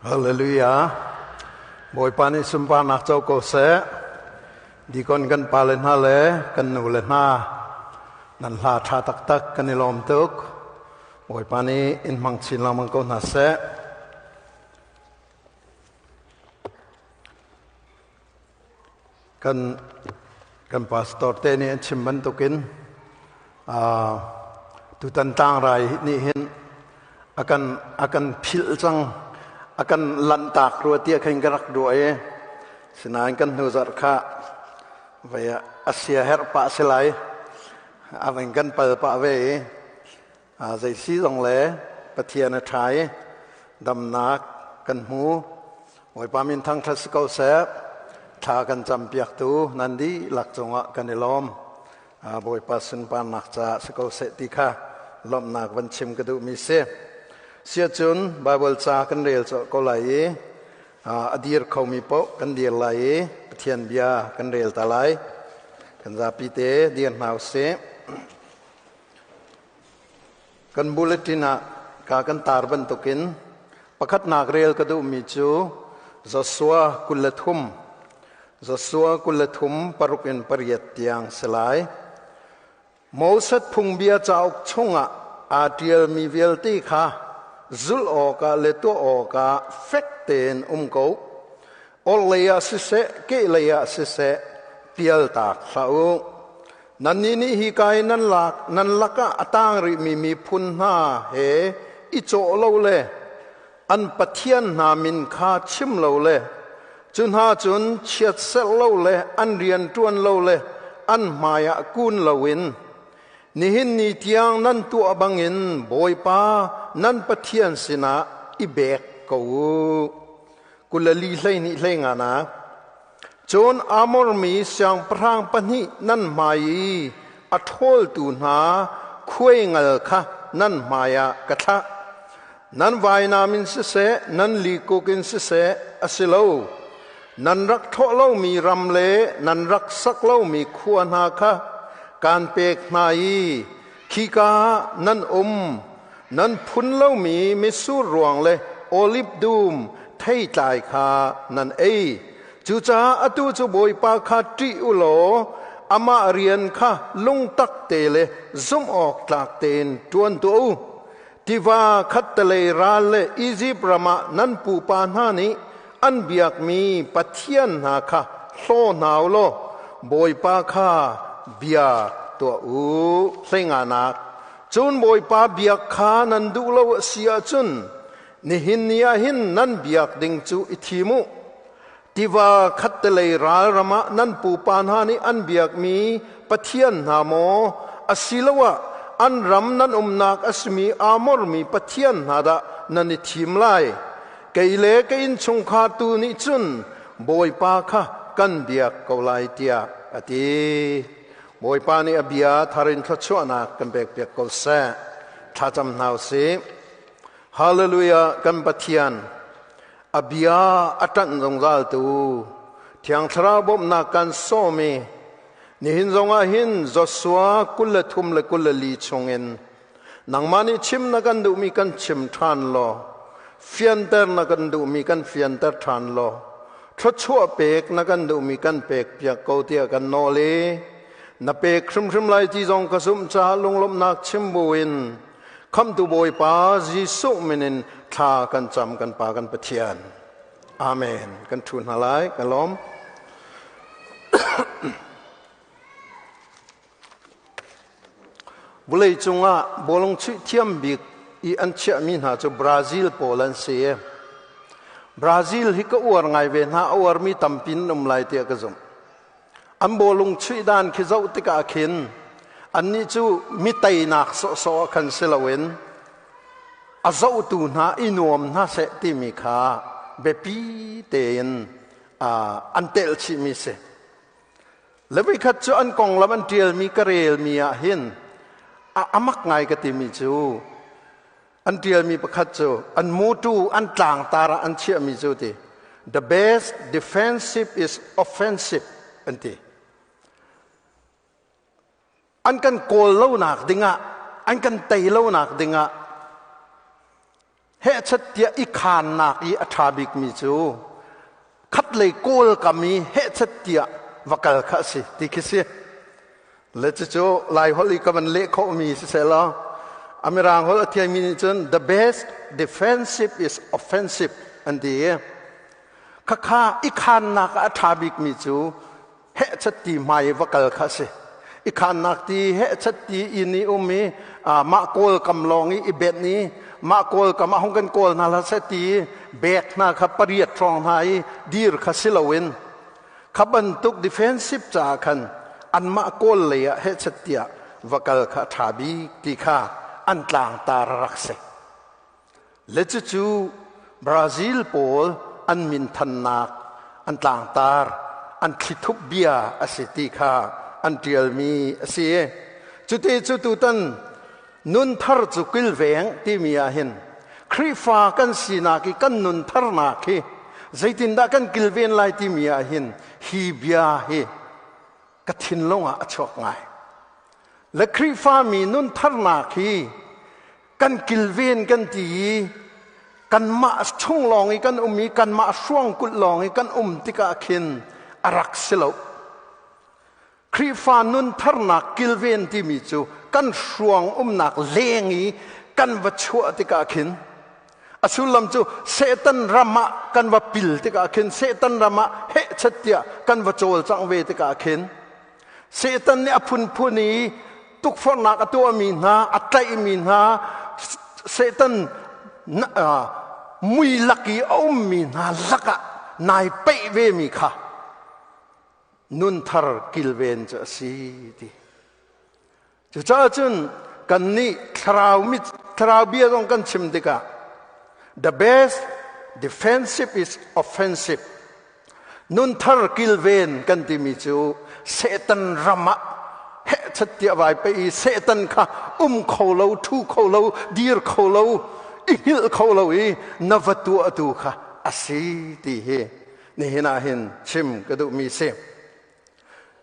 Hallelujah. Bawipa nih sunparnak co ko seh. Dikon kan pa le hna le kan nu le hna nan hla tha taktak kan i lawm tuk. Bawipa nih in hmang chin lengmang ko hna seh. Kan kan pastor te nih an chim bantukin tutan tlangrai nih hin akan akan philh cang akan lanhtak rua tiah khin ka rak duah i sinain kan hnu zarh kha vei asia herh pah si lai a veng kan pal pah ve i Zei si zong le Pathian a ṭha i damnak kan hmu. Bawipa min thangṭhat si ko seh. Thla kan campiaktu nan dihlak cungah kan i lawm. Bawipa sunparnak caah si ko seh ti kha lawmhnak van chim ka duhmi si. Siacun Baibal ca kan rel colh ko lai i a dir khomi paoh kan dir lai i Pathian bia kan rel ta lai. Kan zapi te dir hna usih. Kan bulletin ah ka kan tar bantukin pakhatnak rel ka duhmi cu Joshua 23 Joshua 23 6 in 8 tiang si lai. Moses phungbia cauk chungah aa ṭialmi vialte kha zulh awkah le tuah awkah fek tein um ko. Orhlei ah siseh, kehlei ah siseh, pialtak hlah u. Nannih nih hika i nan lak nan lakah a tang rihmi miphun hna he i cawh lo le an pathian hna min kha chim lo le cu hna cun chiatserh lo le an rian ṭuan lo le an hmaiah kun loin nihin ni tiang nan tuah bangin Bawipa nan Pathian sinah i bek ko u. 24 hlei nga nak. Cun Amor mi siangpahrang pahnih nan hmai i a ṭhawltu hna khuaingal kha nan hmaiah ka thlah. Nan vainam in siseh, nan likuk in siseh, a si lo. Nan rak thlawh lomi ram le nan rak sak lomi khua hna kha kaan pek hna i khika ah nan um. Nan phun lomi mitsur ruang le oliv dum theitlai kha nan ei. Cucaah atu cu Bawipa kha ṭih u law amah rian kha lungtak te le zumh awk tlak tein ṭuan tuah u. Tiva khattelei ral le Izipt ram ah nan pupa hna nih an biakmi pathian hna kha hlaw hna u law Bawipa kha bia tuah u. Hleinganak Cun Bawipa biak kha nan duh lo a si ahcun nihin ni ah hin nan biak ding cu i thim u. Tiva khattelei ral ram ah nan pupa hna nih an biakmi pathian hna maw asiloah an ram nan umnak a simi Amor mi pathian hna dah nan i thim lai. Kei le ka innchungkhar tu nih cun Bawipa kha kan biak ko lai tiah a ti. Bawipa nih a bia thar in thluachuahnak kan pekpiak ko seh. Thlacam hna u sih. Hallelujah kan Pathian a bia a ṭanh zungzal tu Thiang Thlarau bawmhnak kan sawm i nihin zongah hin Joshua 23 le 24 chungin nangmah nih chim na kan duhmi kan chim ṭhan law fianter na kan duhmi kan fianter ṭhan law thluachuah pek na kan duhmi kan pek piak ko tiah kan nawl i na pek hrimhrim lai ti zong ka zumh caah lunglawmhnak chim buin Khamhtu Bawipa Jesuh min in thla kan cam kan Pa kan Pathian. Amen. Kan thu hna lai. Ka lawm. Vulei cungah bawlung chuih thiam bik i an chiahmi hna cu Brazil pawl an si. Brazil hi ka uar ngai ve hna, a uarmi tampi an um lai tiah ka zumh. An bawlung chuih dan khi zoh tikah khin annih cu mi teinak sawhsawh ah khan si loin a zohtu hna i nuam hna seh timi kha biapi tein an telh chihmi si. Le voikhat cu an konglam an ṭialmi ka relmi ah hin a mak ngai ka timi cu an ṭialmi pakhat cu an mutu an tlangtar ah an chiahmi cu ti the best defensive is offensive an ti. An kan kawl lonak dingah an kan tei lonak dingah. Hehchat tiah i khaannak i a ṭha bikmi cu khatlei kawl kam i hehchat tiah va kal kha a si ti khi si. Le cucu Laiholh i ka van leh khawhmi siseh law a Mirang holh a thiammi nih cun the best defensive is offensive an ti i khakha i khaannak ah a ṭha bikmi cu hehchat ti hmai i va kal kha a si. I khaannak ti hehchat ti inn i um i mah kawl kam lawng i i benh i mah kawl kam ah hung kan kawl hna hlah seh ti i bek hna kha pariat hrawng hna i dir kha si loin kha bantuk defensive caah khan anmah kawl lei ah hehchat tiah va kal kha a ṭha bik ti kha an tlangtar a rak si. Le cucu Brazil pawl an minthannak an tlangtar an thlithup bia a si ti kha an ṭialmi a si. Cuti cu tutan nunthar cu kilveng timi ah hin Khrihfa kan sinak i kan nuntharnak hi zeitindah kan kilven lai timi ah hin hi bia hi ka thinlung ah a chuak ngai. Le Khrihfa mi nuntharnak hi kan kilven kan ti i kanmah chung lawng i kan um i kanmah hruangkulh lawng i kan um tikah khin a rak si lo. Khrihfa nuntharnak kilven timi cu kan hruang umnak leng i kan va chuah tikah khin a sullam cu Satan ram ah kan va pil tikah khin Satan ram ah hehchat tiah kan va cawlcangh ve tikah khin Satan nih a phunphun i tukforhnak a tuahmi hna a tlaihmi hna Satan mui lak i a ummi hna lakah nai peih vemi kha nunthar kilven cu a si ti. Cucaah cun kannih thlarau mit thlarau bia zong kan chim tikah the best defensive is offensive. Nunthar kilven kan timi cu Satan ram ah hehchat tiah vai pe i Satan kha um kho lo, thu kho lo, dir kho lo, i hngilh kho lo i na va tuah tu kha a si ti hi nihin ah hin chim ka duhmi si.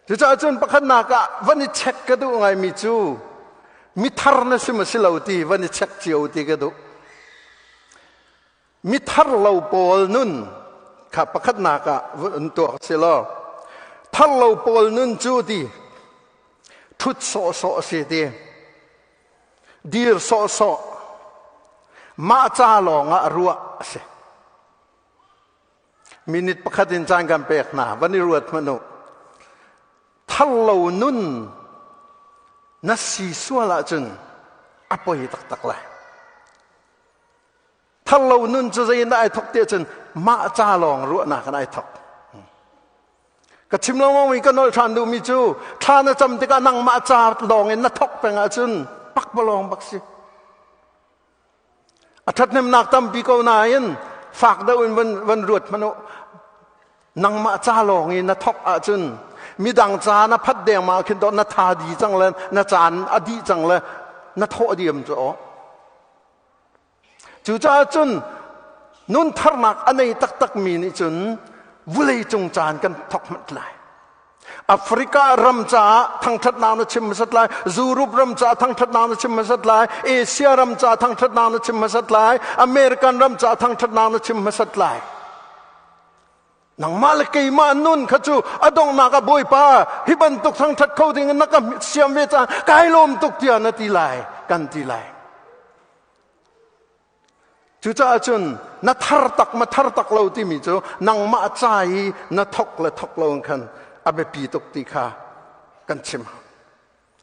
Cucaah cun pakhatnak ah van i check ka duh ngaimi cu mithar na si ma si lo ti van i check cio ti ka duh. Mithar lo pawl nun kha pakhatnak ah vun tuak si law thar lo pawl nun cu ti thut sawhsawh a si ti dir sawhsawh mah ca lawng ah ruah a si. Minute pakhat in caan kan pek hna van i ruat hmanh u. Thar lo nun na si sual ahcun a poi taktak lai. Thar lo nun cu zei in ai thok ti ahcun mah ca lawng ruahnak in ai thok. Ka chim lengmang mi ka nolh ṭhan duhmi cu thla na cam tikah nangmah ca lawng in na thok peng ahcun pakpalawng bak si. A ṭhathnemnak tampi ko nain fak deuh in van ruat hmanh u. Nangmah ca lawng i na thok ahcun midang ca na phat dengmah khin to na tha di cang le na caan a dih cang le na thawh diam cu aw. Cucaah cun nun tharnak a nei taktakmi nih cun vulei cung caan kan thok hmanh lai. Africa ram caah thangṭhatnak na chim hmasat lai, Europe ram caah thangṭhatnak na chim hmasat lai, Asia ram caah thangṭhatnak na chim hmasat lai, American ram caah thangṭhatnak na chim hmasat lai. Nangmah le keimah nun kha cu a donghnak ah Bawipa hi bantuk thangṭhat kho ding in na ka siam ve caan kai lawm tuk tiah na ti lai, kan ti lai. Cucaah cun na thar tak ma thar tak lo timi cu nangmah ca i na thok le thok lo in khan a biapi tuk ti kha kan chim.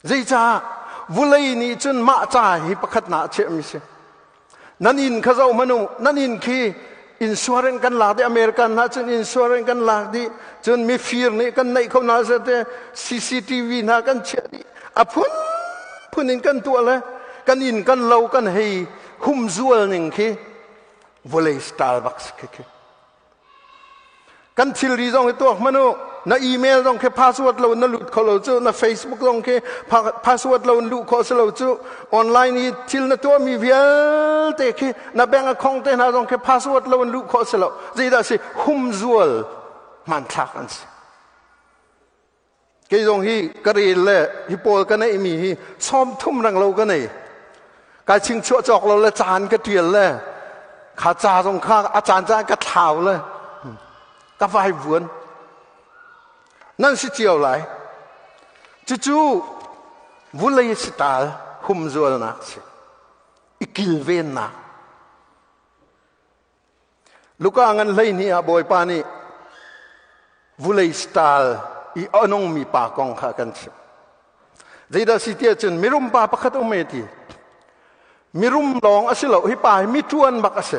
Zeicah vulei nih cun mah ca hi pakhat na a chiahmi si. Nan inn kha zoh hmanh u, nan inn khi insurance kan lak dih American hna cun insurance kan lak dih cun mifir nih kan neih kho hna te CCTV hna kan chiah dih a phun phun in kan tuah le kan inn kan lo kan hei humzual ning khi vawlei style bak si khi kan thilri zong hi tuak hmanh u na email zong khi password lo na lut kho lo cu na facebook zong khi password lo in luh khawh si lo cu online i thil na tuahmi vialte khi na bank account te hna zong khi password lo in luh khawh si lo zeidah si humzual hmanthlak an si Kei zong hi ka rel le hi pawl ka neihmi hi 30 rang lo ka nei. Kai chingchuah cawk lo le caan ka ṭial le Kha ca zong kha a caan caan ka thlau le ka vai vuan. Nan si cio lai. Cucu vulei sital humzualnak si. I kilvennak. Luka ngan 12 ah Bawipa nih vulei style i a nungmi pa kong kha kan chim. Zeidah si tiah cun mirum pa pakhat um e ti. Mirum lawng a si lo, hi pa hi mi ṭuan bak a si.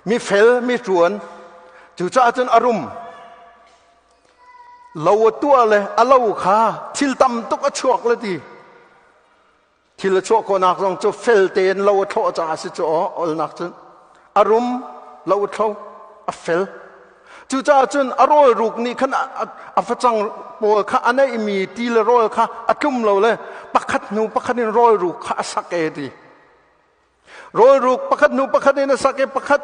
Mi fel, mi ṭuan. Cucaah cun a rum. Lo a tuah le a lo kha thil tam tuk a chuak le ti. Thil a chuah khawhnak zong cu fel tein lo a thlawh caah a si cu aw olnak cun a rum lo a thlo a fel. Cucaah cun a rawl ruk nih khan a facang pawl kha a neihmi ti le rawl kha a tlum lo le pakhat hnu pakhat in rawl ruk kha a sak e ti. Rawl ruk pakhat hnu pakhat in a sak i pakhat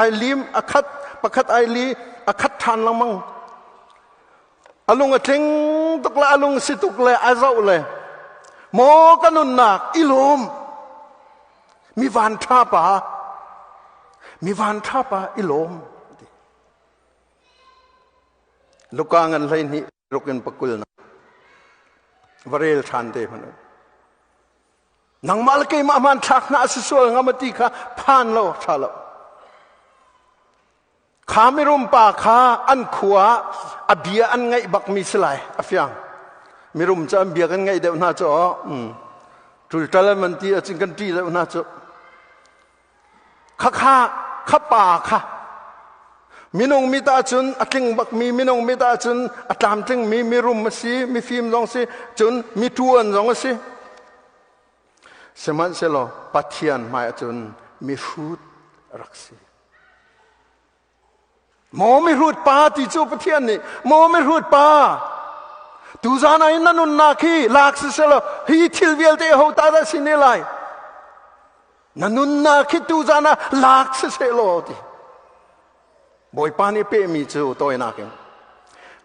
ai lim a khat pakhat ai li a khat ṭhan lengmang. A lung a tling tuk le a lung si tuk le a zoh le maw ka nunnak i lawm mi van ṭha pa mi van ṭha pa i lawm. Luka ngan 12 ruk in pakul na va rel ṭhan te hmanh. Nangmah le keimah hmanthlak hna a si sual ngam a ti kha phan lo ṭha lo. Kha mirum pa kha an khua a bia an ngaih bakmi si lai a fiang. Mirum cu an bia kan ngaih deuh hna cu ṭulṭal an van ti ahcun kan ṭih deuh hna cu. Khakha kha pa kha minung mit ahcun a tling bakmi minung mit ahcun a tlamtlingmi mirum a si, mifim zong si, cun miṭuan zong a si. Sihmanhsehlaw Pathian hmai ahcun mihrut a rak si. Maw mihrut pa ti cu Pathian nih maw mihrut pa tuzan ah hin na nunnak hi lak siselaw hi thil vialte ho ta dah si ne lai na nunnak hi tuzan ah lak siselaw ti Bawipa nih pehmi cu tawinak in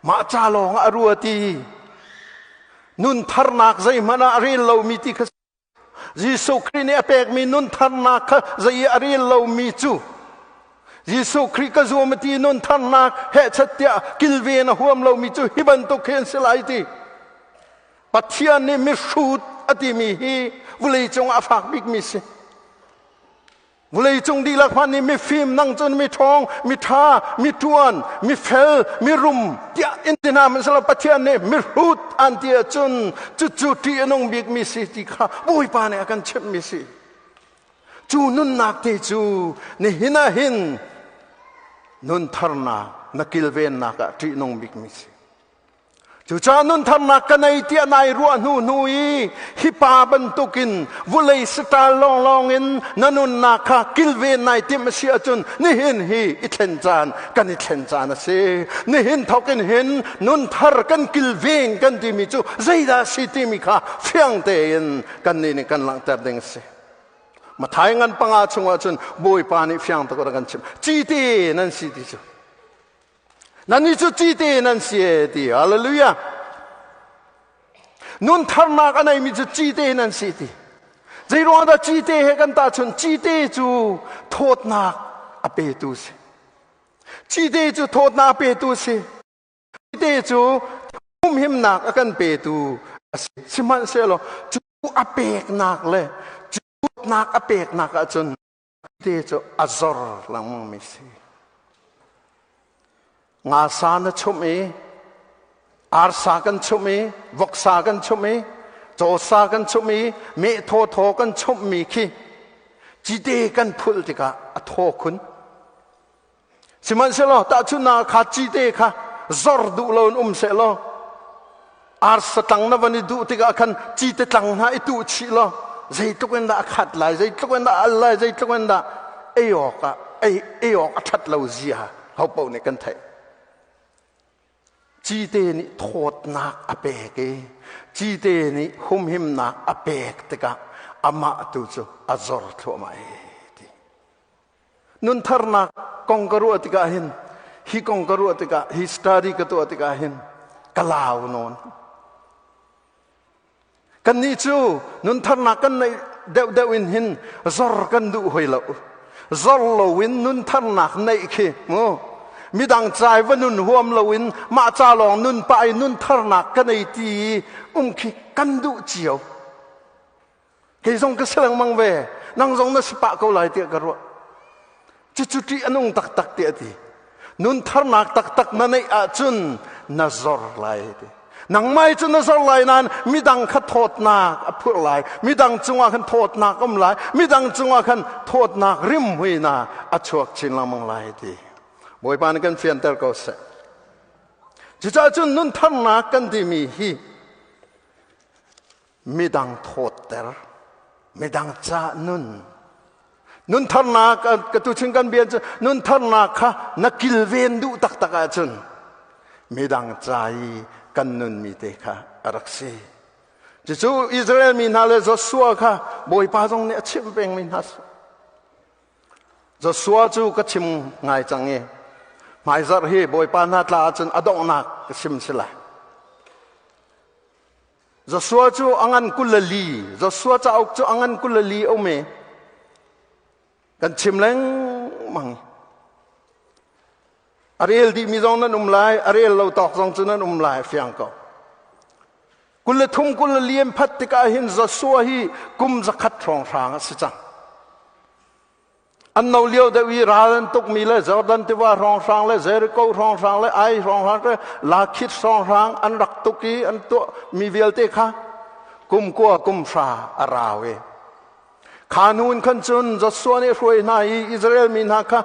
mah ca lawng ah a ruati nun tharnak zeihmanh ah a rel lomi ti kha Jesuh Khrih nih a pekmi nuntharnak kha zei i a rel lomi cu Jesuh Khrih ka zum a ti nuntharnak hehchat tiah kilven a huam lomi cu hi bantuk hi an si lai ti. Pathian nih mihrut a timi hi vawlei cungah a fak bikmi si. Vawleicung dihlak hmanh nih mifim nang cun miṭhawng, miṭha, miṭuan, mifel, mirum tiah in ti hna hmanhsehlaw Pathian nih mihrut an ti ahcun cucu ṭih a nung bikmi si ti kha Bawipa nih a kan chimhmi si. Cu nunnak te cu nihin ah hin nun tharnak na kilvennak ah ṭihnung bikmi si. Cucaah nuntharnak ka nei tiah nai ruah hnu hnu i hi pa bantukin vulei saṭal lawnglawng in na nunnak kha kilven nai timh a si ahcun nihin hi i thlen caan kan i thlen caan a si. Nihin thawk in hin nunthar kan kilveng kan timi cu zeidah a si timi kha fiang tein kannih nih kan langhter ding a si. Mathai ngan 5 chungah cun Bawipa nih fiang tuk a kan chimh. Cite nan si ti cu. Nannih cu cite nan si e ti. Hallelujah. Nun tharnak a neimi cu cite nan si ti. Zeiruang dah cite he kan tahchun? Cite cu thawtnak a petu si. Cite cu thawtnak a petu si. Cite cu humhimnak a kan petu a si. Sihmanhsehlaw cu a peknak le cu thawtnak a peknak ahcun te cu a zor lengmang mi si. Nga sa na chumh i arsa kan chumh i voksa kan chumh i cawsa kan chumh i meh thawthaw kan chumh mi khi cite kan phulh tikah a thaw khun. Sihmanhsehlaw tahchunhnak kha cite kha zor duh lo in um sehlaw arsa tlang na van i duh tikah khan cite tlang hna i tuh chih law zeitluk in dah a khat lai, zeitluk in dah a al lai, zeitluk in dah ei awk ah ei awk a ṭhat lo zia ho paoh nih kan theih. Cite nih thawtnak a pek i cite nih humhimnak a pek tikah amah tu cu a zor thluahmah i ti. Nuntharnak kong ka ruah tikah hin hi kong ka ruah tikah hi study ka tuah tikah hin ka lau nawn. Kannih cu nuntharnak kan neih deuhdeuh in hin zor kan duh hoi lo. Zor loin nun tharnak neih khi mu. Midang cai va nun huam loin mah ca lawng nun pah i nun tharnak ka nei ti i um khi kan duh cio. Kei zong ka si lengmang ve. Nang zong na si pah ko lai tiah ka ruah. Cucu ṭih a nung taktak tiah a ti. Nun tharnak taktak na neih ahcun na zor lai ti. Nangmai cu na zor lai nain midang kha thawtnak a phurh lai. Midang cungah khan thawtnak um lai. Midang cungah khan thawtnak rimhmui na a chuak chin lengmang lai ti. Bawipa nih kan fianter ko seh. Cucaah cun nun tharnak kan timi hi midang thawtter midang ca nun nun tharnak ka tu chung kan bia cu nun tharnak kha na kilven duh taktak ahcun midang ca i kan nun mi te kha a rak si. Cucu Israel mi hna le Joshua kha Bawipa zong nih a chimh peng mi hna. Joshua cu ka chim ngai cang i hmaizarh hi Bawipa hna tla ahcun a donghnak ka chim si lai. Joshua cu a ngan 24, Joshua cauk cu a ngan 24 um i kan chim lengmang. A rel dihmi zong nan um lai, a rel lo tawk zong cu nan um lai, fiang ko. 23 24 an phat tikah hin Joshua hi kum 100 hrawnghrang a si cang. An no lio deuh i ral an tukmi le Jordan tiva hrawnghrang le Jericho hrawnghrang le Ai hrawnghrang le Lakhit hrawnghrang an rak tuk i an tuah mi vialte kha kum kua kum hra a rau i kha nu in khan cun Joshua nih hruai hna i Israel mi hna kha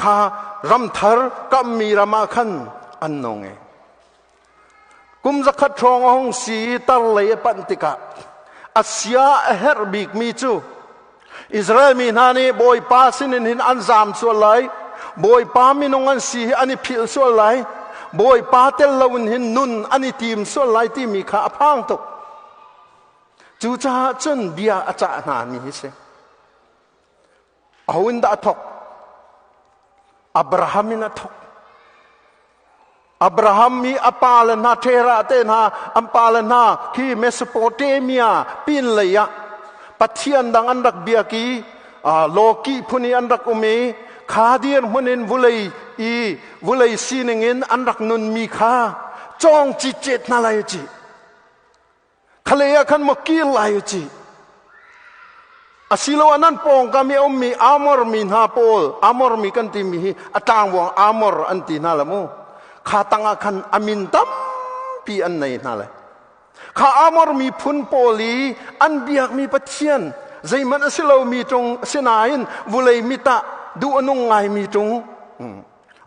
kha ram thar kammi ram ah khan an nung i kum 100 hrawng a hung si i tar lei a panh tikah a sia a herh bikmi cu Israel mi hna nih Bawipa sinin hin an zaam sual lai, Bawipa minung an si hi an i philh sual lai, Bawipa tel loin hin nun an i tim sual lai timi kha a phang tuk. Cucaah cun bia a cah hna mi hi si. Aho in dah a thawk? Abraham in a thawk. Abraham i a pa le hna Terah te hna an pa le hna khi Mesopotamia pin lei ah Pathian dang an rak biak i Loki phun i an rak um i kha dir hmun in vulei i vulei sining in an rak nunmi kha cawng cicet hna lai ci khalei ah khan maw kir lai u ci asiloah nan pawngkam i a ummi Amor mi hna pawl, Amor mi kan timi hi a tlangvuang Amor an ti hna la mu, kha tangah khan a min tampi an nei hna le kha Amor mi phun pawl i an biakmi pathian zeihmanh a si lomi ṭung sinain vulei mit ah duh a nung ngaimi ṭung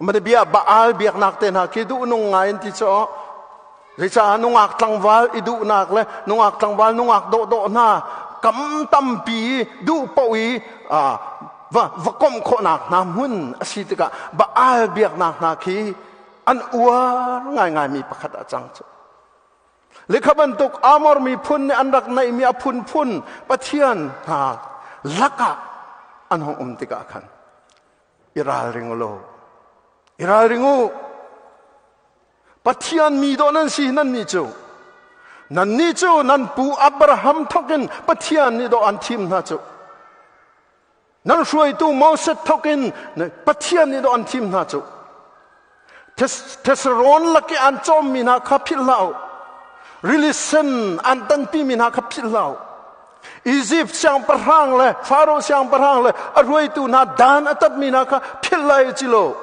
mane bia Baal biaknak te hna khi duh nung ngai an ti cu. Zeicah nungak tlangval i duhnak le nungak tlangval nungak dawhdawh hna kam tampi duh paoh i va va komh khawhnak hna hmun a si tikah Baal biaknak hna khi an uar ngaingaimi pakhat a cang cu. Lekha bantuk Amor miphun nih an rak neihmi a phunphun pathian hna lakah an hung um tikah khan i ralring u law, i ralring u. Pathian mi dawh nan si. Nan nih cu, nan nih cu nan pu Abraham thokin Pathian nih dawh an thim hna cu, nan hruaitu Moses thokin Pathian nih dawh an thim hna cu. Thessalon lak i an cawmmi hna kha philh hlah u, rili sen an tanpimi hna kha philh hlah u, Izipt siangpahrang le Faro siangpahrang le a hruaitu hna dan a tatmi hna kha philh lai ci lo.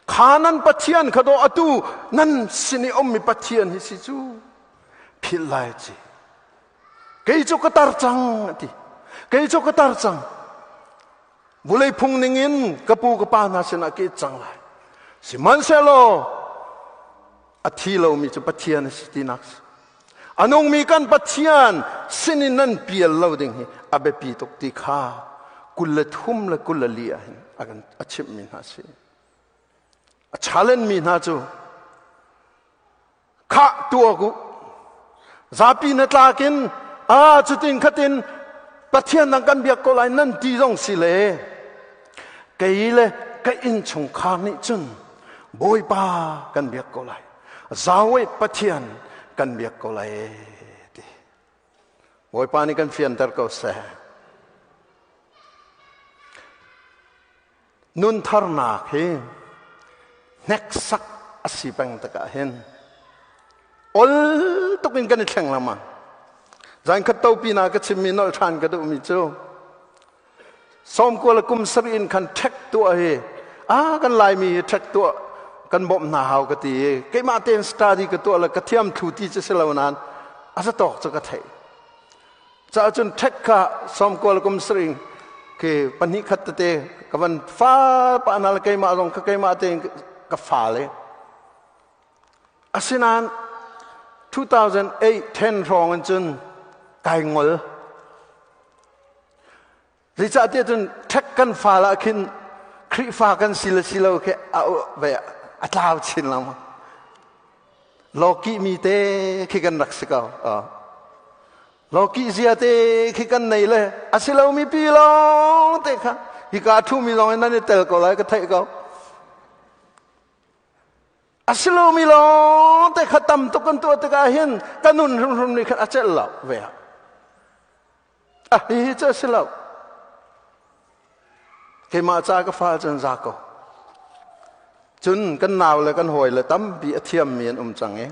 Kha nan Pathian kha daw atu nan sin i ummi Pathian hi si cu philh lai ci. Kei cu ka tar cang, a ti. Kei cu ka tar cang. Vulei phung ningin ka pu ka pa hna sinah ka it cang lai. Sihmanhsehlaw a thi lomi cu Pathian a si tinak si. A nungmi kan Pathian sinin nan pial lo ding hi a biapi tuk ti kha 23 le 24 ah hin a kan a chimhmi hna si. A challenge mi hna cu khah tuak u, zapi na tlakin a cutin khatin Pathian dang kan biak ko lai nan ti zong si le kei le ka innchungkhar nih cun Bawipa kan biak ko lai, Yahweh Pathian kan biak ko lai ti. Bawipa nih kan fianter ko seh. Nuntharnak hi hneksak a si peng tikah hin ol tuk in kan i thleng lengmang. Zan khat topi na ka chimmi nolh ṭhan ka duhmi cu sawmkua le kum sarih in khan ṭhek tuah hi a kan Laimi hi ṭhek tuah kan bawmh hna hau ka ti i keimah tein study ka tuah le ka thiam thlu ti cu si lo nain a zatawk cu ka theih. Caah cun ṭhek kha sawmkua le kum sarih khi pahnih khat tete ka van fa pah hna le keimah zong kha keimah tein ka fa le. Asinain 2008 10 hrawng in cun kai ngol. Zeicahtiah cun ṭhek kan fal ah khin Khrihfa kan si le si lo khi a ve a tlau chin lengmang. Lawkih mi te khi kan rak si ko. Lawkih zia te khi kan nei le a si lomi pi lawng te kha hika ṭhu mi lawng in nan i tel ko lai ka theih ko. A si lomi lawng te kha tam tuk kan tuah tikah hin ka nun hrimhrim nih khan a celh lo ve. A hihi cu a si lo. Keimah ca ka fa cun za ko. Cun kan nau le kan hawi le tampi a thiammi an um cang i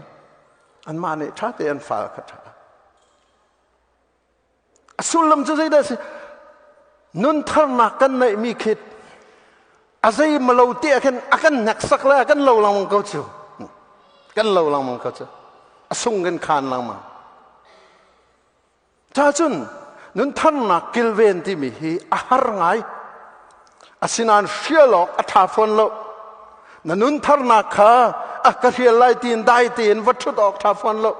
anmah nih ṭha te an fal kha ṭha. A sullam cu zeidah a si? Nuntharnak kan neihmi khi a zei malo te ah khin a kan hneksak le a kan lo lengmang ko cu. Kan lo lengmang ko cu. A sung kan khan lengmang. Cacun nuntharnak kilven timi hi a har ngai. Asinain hrial awk a ṭha fawn lo. Na nuntharnak kha a ka hrial lai tiin dai tein va ṭhut awk ṭha fawn lo.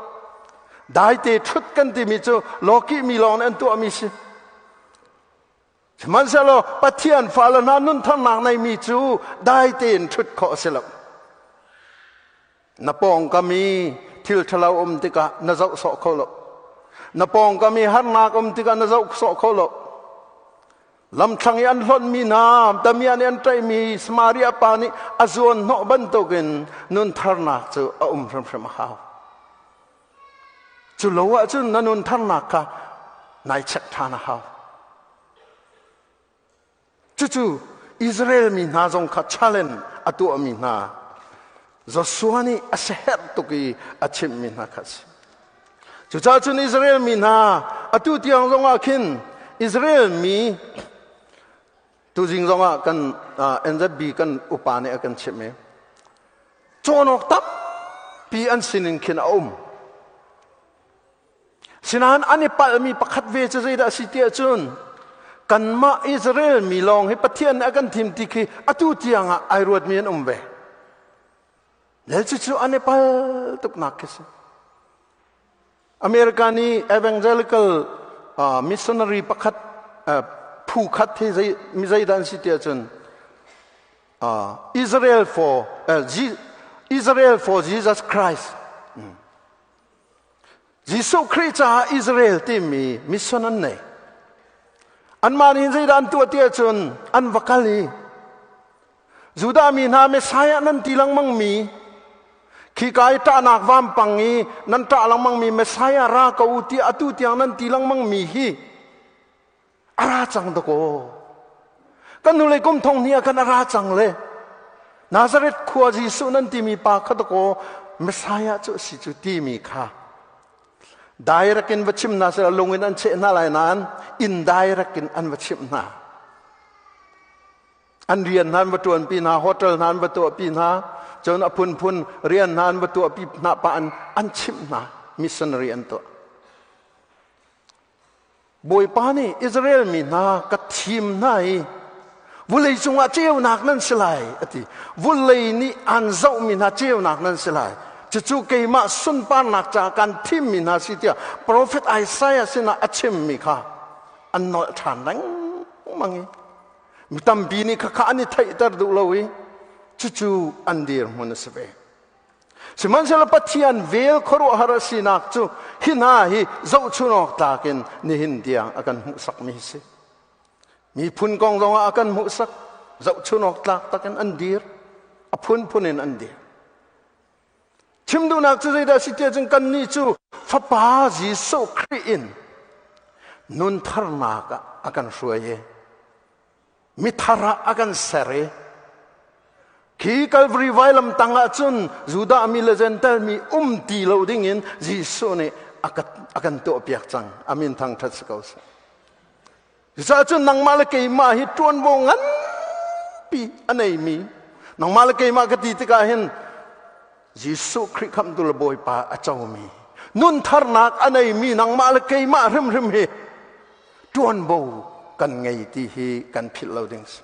Dai te ṭhut kan timi cu lawkih mi lawng nih an tuahmi si. Sihmanhsehlaw Pathian fale hna nuntharnak neimi cu dai tein ṭhut khawh a si lo. Na pawngkam i thil ṭhalo um tikah na zoh sawh kho lo. Na pawngkam i harnak um tikah na zoh sawh kho lo. Lamthlang i an hlonhmi hna, damiah nih an ṭaihmi Samaria pa nih a zuan hnawh bantukin nuntharnak cu a um hrimhrim a hau. Cu lo ahcun na nuntharnak kha nai check ṭhan a hau. Cucu Israel mi hna zong kha challenge a tuahmi hna Joshua nih a siaherh tuk i a chimhmi hna kha a si. Cucaah cun Israel mi hna atu tiang zongah khin Israel mi tuzing zongah kan NZB kan upa nih a kan chimh i cawn awk tampi an sinin khin a um. Sinain an i palhmi pakhat ve cu zeidah a si tiah cun kanmah Israel mi lawng hi Pathian nih a kan thim ti khi atu tiang ah ai ruatmi an um ve. Le cucu an i pal tuknak khi si. America nih evangelical missionary pakhat phu khat hi zei mi zeidah an si tiah cun Israel for Jesus Christ. Jesuh Khrih caah Israel timi mission an nei. Anmah nih zeidah an tuah ti ahcun an va kal i Judah mi hna Messiah nan ti lengmang mi khika i ṭahnak vampang i nan ṭah lengmang mi Messiah ra ko u tiah atu tiang nan ti lengmang mi hi a ra cang dakaw. Kan hnulei kum thong hnih ah khan a ra cang le Nazareth khua Jesuh nan timi pa kha dakaw Messiah cu a si cu timi kha direct in va chim hna seh lung in an cheh hna lai nain indirect in an va chimh hna. An rian hna an va ṭuanpi hna, hotel hna an va tuahpi hna, cun a phunphun rian hna an va tuahpi hna pa an an chimh hna, missionary an tuah. Bawipa nih Israel mi hna ka thim hna i vulei cungah ceunak nan si lai a ti. Vulei nih an zohmi hna ceunak nan si lai. Cucu keimah sunparnak caah kan thimmi hna si tiah profet Isaiah sinah a chimmi kha an nolh ṭhan lengmang i mi tampi nih khakha an i theihter duh lo i cucu an dirhmun a si ve. Sihmanhsehlaw Pathian vel khuaruahhar a sinak cu hi hna hi zohchun awk tlak in nihin tiang a kan hmuhsakmi a si. Miphun kong zongah a kan hmuhsak, zohchun awk tlak takin an dir, a phunphun in an dir. Chim duhnak cu zeidah a si tiah cun kannih cu Fapa Jesuh Khrih in nun tharnak ah a kan hruai i. Mithar ah a kan ser i khi Calvary vailam tang ah cun Judah mi le Gentile mi um ti lo ding in Jesuh nih a kan tuahpiak cang. Amin thangṭhat si ko seh. Cucaah cun nangmah le keimah hi ṭuanvo nganpi a neimi nangmah le keimah ka ti tikah hin Jesuh Khrih khamhtu le Bawipa a comi nun tharnak a neimi nangmah le keimah hrimhrim hi ṭuanvo kan ngei ti hi kan philh lo ding si.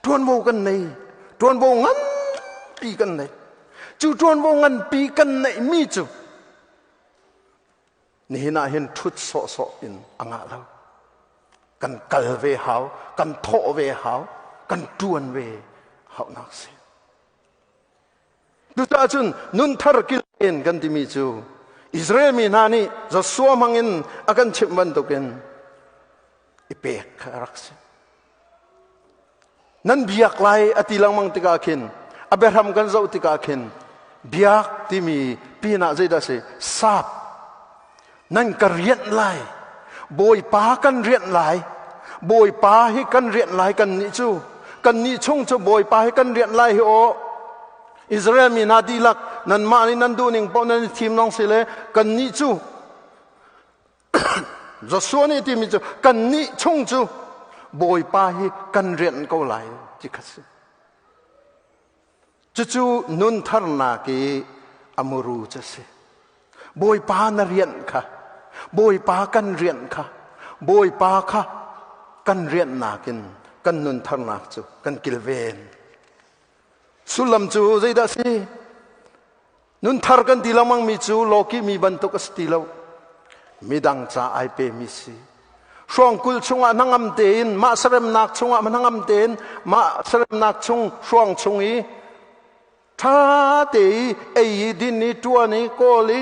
Ṭuanvo kan nei, ṭuanvo nganpi kan nei. Cu ṭuanvo nganpi kan neihmi cu nihin ah hin ṭhut sawhsawh in a ngah lo. Kan kal ve hau, kan thawh ve hau, kan ṭuan ve haunak si. Cucaah cun nunthar kilven kan timi cu Israel mi hna nih Joshua hmangin a kan chimh bantukin i pek kha a rak si. Nan biak lai a ti lengmang tikah khin a biahram kan zoh tikah khin biak timi pinah zeidah si sap nan ka rianh lai Bawipa kan rianh lai Bawipa hi kan rianh lai kan nih cu kan nih chung cu Bawipa hi kan rianh lai hi aw Israel mi hna dihlak nanmah nih nan duh ning paoh nan i thim lawng si le kan nih cu Joshua nih timi cu kan nih chung cu Bawipa hi kan rianh ko lai ti kha si. Cucu nun tharnak i a muru cu si. Bawipa na rianh kha, Bawipa kan rianh kha, Bawipa kha kan rianhnak in kan nun tharnak cu kan kilven. Sullam cu zeidah si? Nunthar kan ti lengmang mi cu lawki mi bantuk a si ti lo. Midang ca ai pe mi si. Hruangkulh chungah hnangam tein mah saremnak chungah hnangam tein mah saremnak chung hruang chung i ṭha te i ei i din i ṭuan i kawl i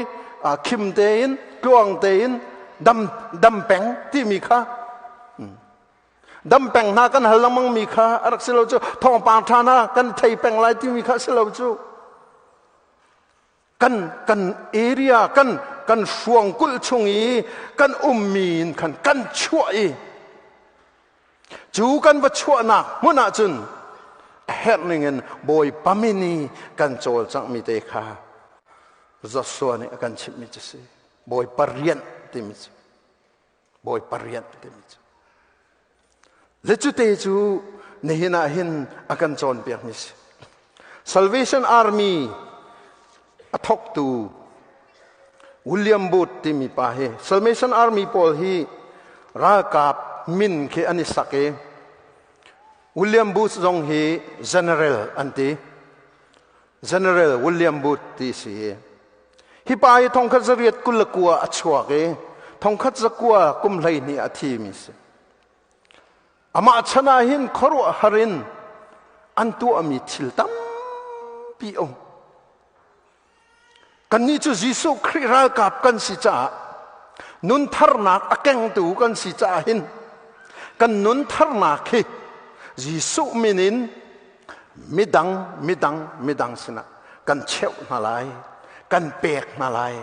khim tein tluang tein dam dam peng timi kha dam peng hna kan hal lengmang mi kha a rak si lo cu thawngpang ṭha hna kan thei peng lai timi kha si lo cu kan kan area kan kan hruang kulh chung i kan ummi in khan kan chuah i cu kan va chuahnak hmun ah cun a herh ning in Bawipa min i kan cawlcangh mi te kha Joshua nih a kan chimhmi cu si Bawipa rianh timi cu Bawipa rian timi cu. Le cute cu nihin ah hin a kan cawnpiak mi si. Salvation Army a thawktu William Booth timi pa hi Salvation Army pawl hi ralkap min khi an i sak i William Booth zong hi general an ti. General William Booth ti si. Hi pa hi thongkhat zariat 29 a chuak i thongkhat zakua kum 12 a thimi si. Amah chan ah hin khuaruahhar in an tuahmi thil tampi um. Kannih cu Jesuh Khrih ralkap kan si caah nun tharnak a kengtu kan si caah hin kan nun tharnak hi Jesuh min in midang midang midang sinah kan cheuh hna lai kan pek hna lai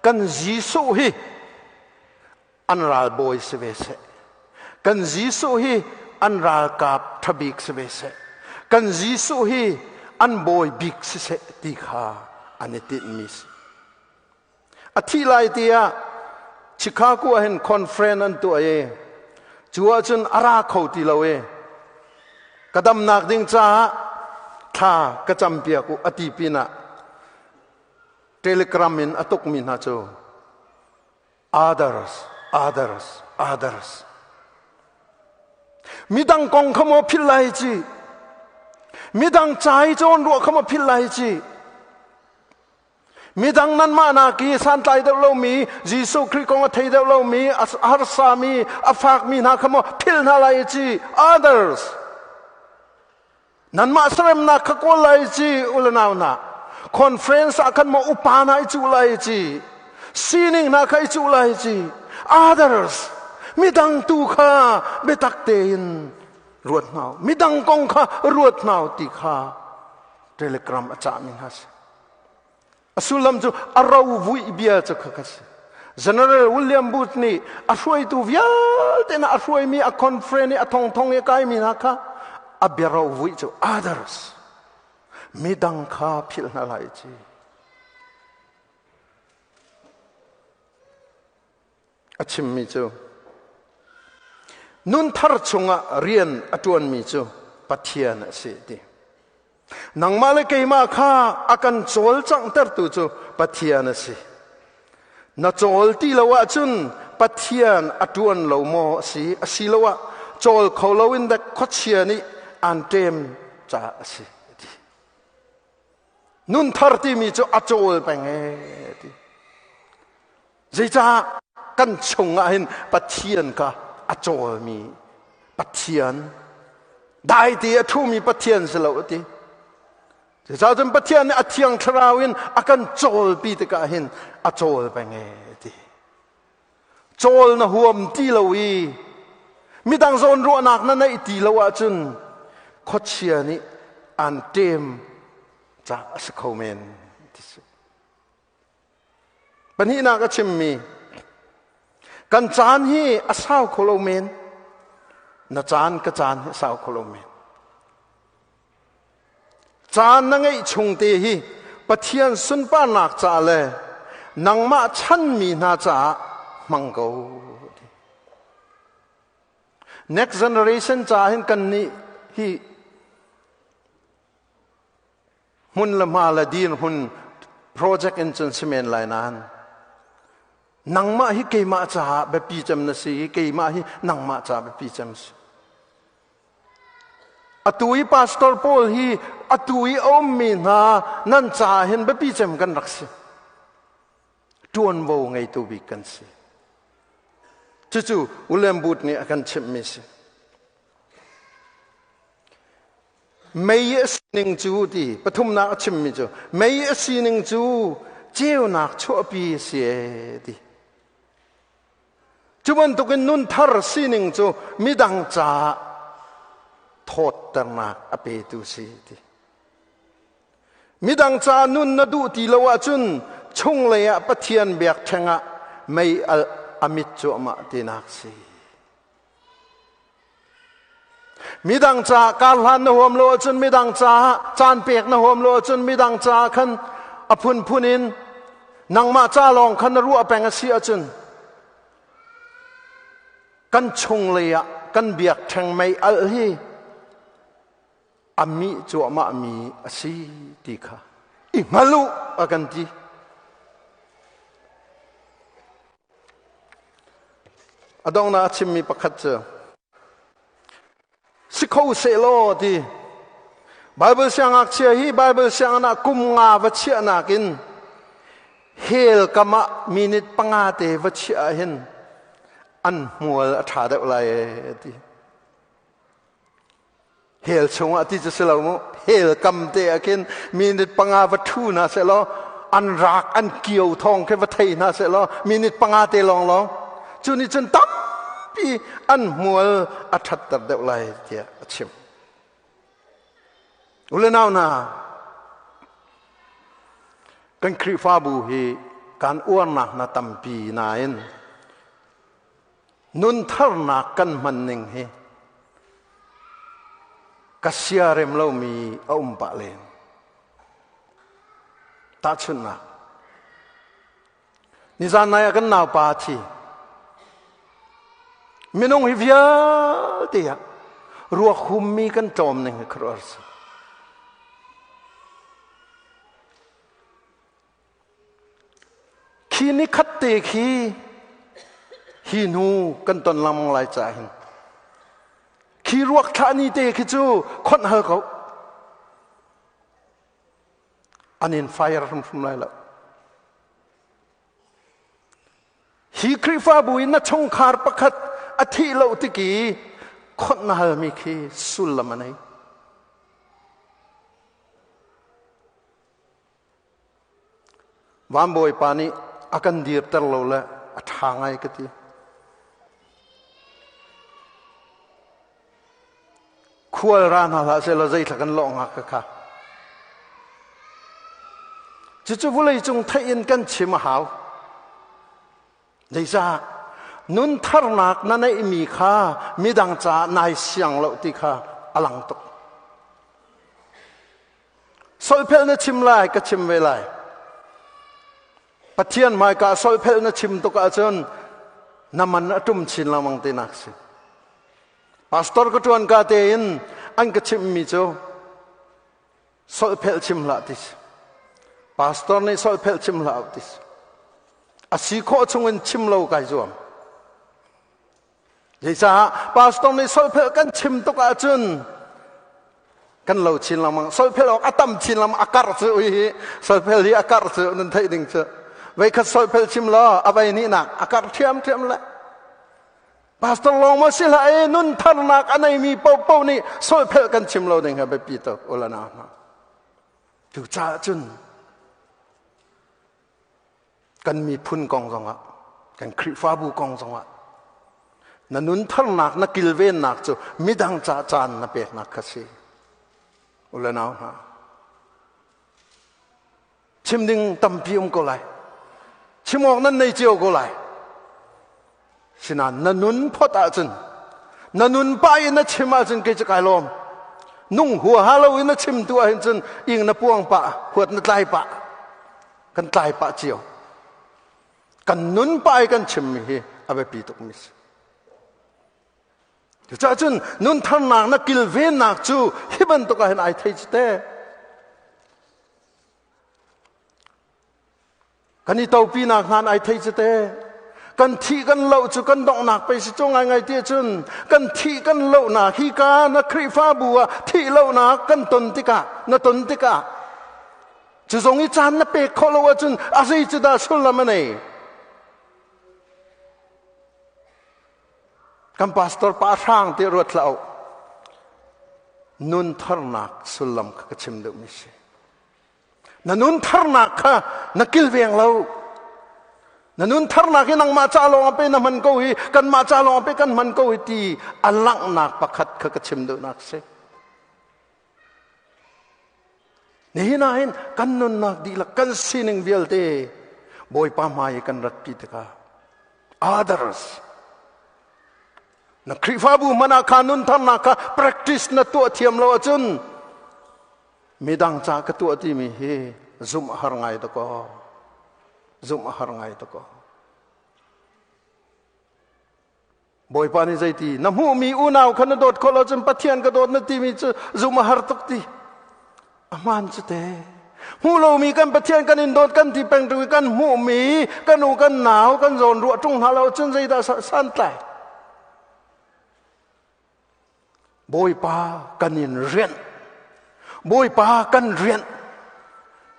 kan Jesuh hi an ralbawi si ve seh kan Jesuh hi an ralkap ṭhabik si ve seh kan Jesuh hi an bawi bik si seh ti kha an i tinhmi si A thih lai tiah Chicago ah hin conference an tuah i cu ahcun a ra kho ti lo i ka damnak ding caah thla ka campiak u a ti pinah telegram in a tukmi hna cu others others others midang kong kha maw philh lai ci midang ca i cawn ruah kha maw philh lai ci Midang nanmah nak i santlai deuh lomi Jesuh Khrih kong a thei deuh lomi a harsami a fakmi hna kha maw philh hna lai ci others nanmah saremnak kha kawl lai ci ulanau hna conference ah khan maw upa hna i cuh lai ci sining hna kha i cuh lai ci others midang tu kha biatak tein ruat hna midang kong kha ruat hna ti kha telegram a cahmi hna si A sullam cu a ro vuih bia cu kha kha si. General William Booth nih a hruaitu vialte na a hruaimi a conference i a thongthong i a kaimi hna kha a biaro vui cu others midang kha philh hna lai ci. A chimmi cu nunthar chungah rian a ṭuanmi cu Pathian a si ti. Nangmah le keimah kha a kan cawlcanghtertu cu Pathian a si. Na cawl ti lo ahcun Pathian a ṭuan lo maw a si? Asiloah cawl kho loin dek khuachia nih aan ṭem caah a si. Ti. Nunthar timi cu a cawl peng ee ti. Zeicah kan chungah hin Pathian kha a cawlmi Pathian dai ti a ṭhumi Pathian si lo a ti. Cucaah cun Pathian nih a thiang thlarau in a kan cawlpi tikah hin a cawl peng e ti. Cawl na huam ti lo i midang zawn ruahnak na neih ti lo ahcun khuachia nih aan ṭem ca a si kho men ti si. Pahnihnak a chimmi kan caan hi a sau kho lo men. Na caan ka caan hi a sau kho lo men. Caan na ngeih chung te hi Pathian sunparnak ca le nangmah chanmi hna caah hmang ko. Next generation ca hin kan nih hi Hmun le hma le dirhmun project in cun si men lai nain nangmah hi keimah caah biapi cem na si i keimah hi nangmah caah biapi cem si. Atu i pastor pawl hi atu i a ummi hna nan caah hin biapi cem kan rak si. Ṭuanvo ngeitu bik kan si. Cucu William Booth nih a kan chimhmi si. Mei a sining cu ti pathumnak a chimmi cu mei a sining cu ceunak chuahpi a si ee ti. Cu bantukin nun thar sining cu midang caah thawtternak a petu si ti. Midang ca nun na duh ti lo ahcun chunglei ah Pathian biakṭheng ah mei alh a mit cuahmah tinak si. Midang caah karhlan na huam lo ahcun midang caah caan pek na huam lo ahcun midang caah khan a phunphun in nangmah ca lawng khan na ruah peng a si ahcun kan chunglei ah kan biakṭheng mei alh hi a mih cuahmahmi a si ti kha i hngal u a kan ti. A donghnak a chimmi pakhat cu si kho sehlaw ti Bible siangngakchia hi Bible sianginn ah kum nga va chiahnak in hell kam ah minute panga te va chiah ah hin an hmual a ṭha deuh lai ee ti. Hell chungah ti cu si lo mu. Hell kam te ah khin minute panga va ṭhu hna sehlaw an rak an kio thawng khi va thei hna sehlaw minute panga te lawng lawng cu nih cun tampi an hmual a ṭhatter deuh lai tiah a chim. U le nau hna, kan Khrihfabu hi kan uarnak hna tampi nain Nuntharnak kan hman ning hi ka siarem lomi a um pah len. Tahchunhnak. Nizan nai ah kan naupa a thi. Minung hi vialte ah ruak hummi kan tlawm ning hi khuaruahhar si. Khi nikhat te khi hi hnu kan ton lengmang lai caah hin khi ruak thlah ni te khi cu khonh hal ko an in fire hrimhrim lai lo hi Khrihfabu in na chungkhar pakhat a thih lo tiki khonh na halmi khi sullam a nei Van Bawipa nih a kan dirter lo le a ṭha ngai ka ti. Khual ra hna hlah sehlaw zeithla kan lawh hnga ka kha. Cucu vawlei cung theih in kan chim a hau. Zeicah? Nun tharnak na neihmi kha midang caah nai siang lo ti kha a lang tuk. Solphel na chim lai, ka chim ve lai. Pathian hmaika solphel na chim tuk ahcun na man a ṭum chin lengmang tinak si. Pastor ka ṭuan ka tein an ka chimhmi cu solphel chim hlah ti si. Pastor nih solphel chim hlah ti si. A si khawh chungin chim lo kai zuam. Zeicah pastor nih solphel kan chim tuk ahcun kan lo chin lengmang. Solphel awk a tam chin lengmang, a karh cu hi solphel hi a karh cu nan theih ding cu. Veikhat solphel chim law a vei hnihnak a karh ṭhiamṭhiam le pastor lawng maw si hlah e, nun tharnak a neimi paohpaoh nih solphel kan chim lo ding hi biapi tuk ulana hna. Cucaah cun kan miphun kong zongah, kan Khrihfabu kong zongah na nun tharnak, na kilvennak cu midang ca caan na peknak kha si. U le nau hna, chim ding tampi um ko lai, chim awk nan nei cio ko lai. Sinain na nun phot ahcun, na nun pa in na chim ahcun kei cu kai lawm. Nung huaha lo in na chim tu ahhin cun ing na puang pah, huat na tlai pah, kan tlai pah cio. Kan nun pa i kan chimmi hi a biapi tukmi si. Cucaah cun nun tharnak na kilvennak cu hi bantuk ah hin ai thei cu te. Kan i topinak hna ai thei cu te. Kan thih kan loh cu kan donghnak pei si cu ngaingai ti cun kan thih kan lohnak hi ka na Khrihfabu ah thih lohnak kan ton tikah, na ton tikah cu zong i caan na pek khawh lo ahcun a zei cu dah sullam a nei? Kan pastor pa hrang ti ruat hlah u. Nun tharnak sullam kha ka chim deuhmi si. Na nun tharnak kha na kilveng lo. Na nun tharnak hi nangmah ca lawng a pe na hman ko hi, kanmah ca lawng a pe kan hman ko hi ti a langhnak pakhat kha ka chim duhnak si. Nihin ah hin kan nunnak dihlak, kan sining vialte Bawipa hmai i kan ratpi tikah others na Khrihfabu hmanh ah kha nun tharnak kha practice na tuah thiam lo ahcun midang ca ka tuah timi hi zumh a har ngai dakaw, zumh a har ngai dakaw. Bawipa nih zeiti na hmuhmi unau kha na dawt khawh lo cun Pathian ka dawt na timi cu zumh a har tuk ti. A hmaan cu te. Hmuh lomi kan Pathian kan in dawt kan ti peng ṭung i kan hmuhmi kan u kan nau kan zawn ruah ṭung hna lo cun zeidah santlai? Bawipa kan in rianh. Bawipa kan rianh.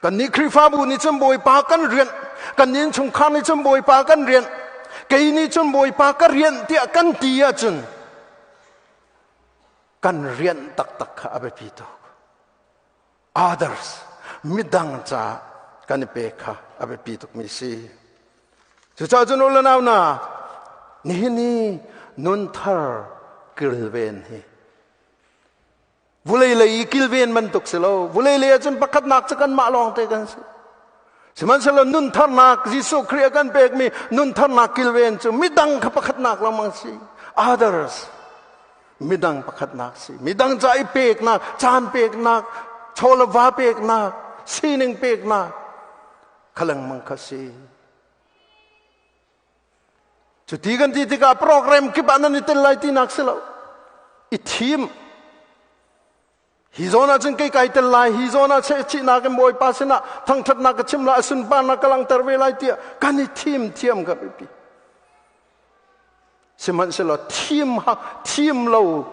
Kan nih Khrihfabu nih cun Bawipa kan rianh. Kan nih chungkhar nih cun Bawipa kan rianh. Kei nih cun Bawipa ka rianh tiah kan ti ahcun kan rianh taktak kha a biapi tuk. Others, midang ca kan i pek kha a biapi tukmi si. Cucaah cun u le nau na, nihin i nunthar kilven hi vulei lei i kilven bantuk si lo. Vulei lei ahcun pakhatnak cu kanmah lawng te kan si. Sihmanhsehlaw nuntharnak Jesuh Khrih a kan pekmi nuntharnak kilven cu midang kha pakhatnak lengmang si. Others, midang pakhatnak si. Midang ca i peknak, caan peknak, chaw le va peknak, sining peknak kha lengmang kha si. Cuti kan ti tikah program kip ah nan i tel lai tinak si lo. I thim. Hi zawn ah cun kei kai tel lai, hi zawn ah chehchihnak in Bawipa sinah thangṭhatnak ka chim lai, a sunparnak ka langhter ve lai tiah kan i thim thiam ka biapi. Sihmanhsehlaw thim ha thim lo,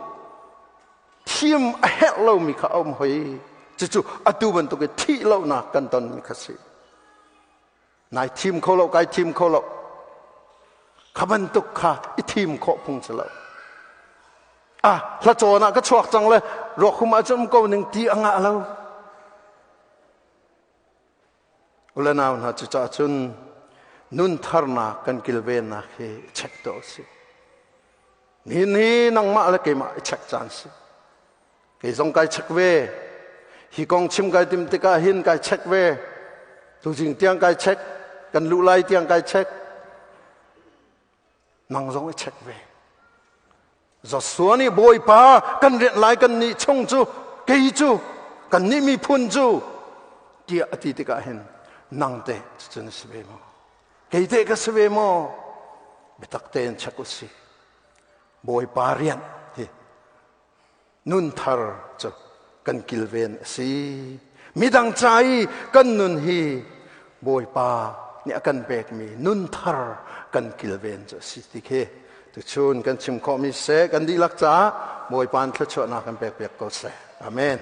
thim a herh lomi kha a um hoi. Cucu atu bantuk i thih lonak kan tonmi kha si. Nai thim kho lo, kai thim kho lo. Kha bantuk kha i thim khawh phung si lo. Ah, hla cawn ah ka chuak cang le ruakhum ah cun ko ning ti a ngah lo. Ule nau hna, cucaah cun nun tharnak kan kilvennak hi check to si. Nihin hi nangmah le keimah i check caan si. Kei zong kai check ve. Hi kong chim kai tim tikah hin kai check ve. Tuzing tiang kai check. Kan luh lai tiang kai check. Nang zong i check ve. Joshua nih Bawipa kan rianh lai kan nih chung cu kei cu kan nih miphun cu tiah a ti tikah hin nang teh cucu na si ve maw? Kei teh ka si ve maw? Biatak tein check u si. Bawipa rianh hi nun thar cu kan kilven a si. Midang ca i kan nun hi Bawipa nih a kan pekmi nun thar kan kilven cu a si ti khi tuchun kan chim khawhmi seh, kan dihlak caah Bawipa thluachuahnak kan pek piak ko seh. Amen.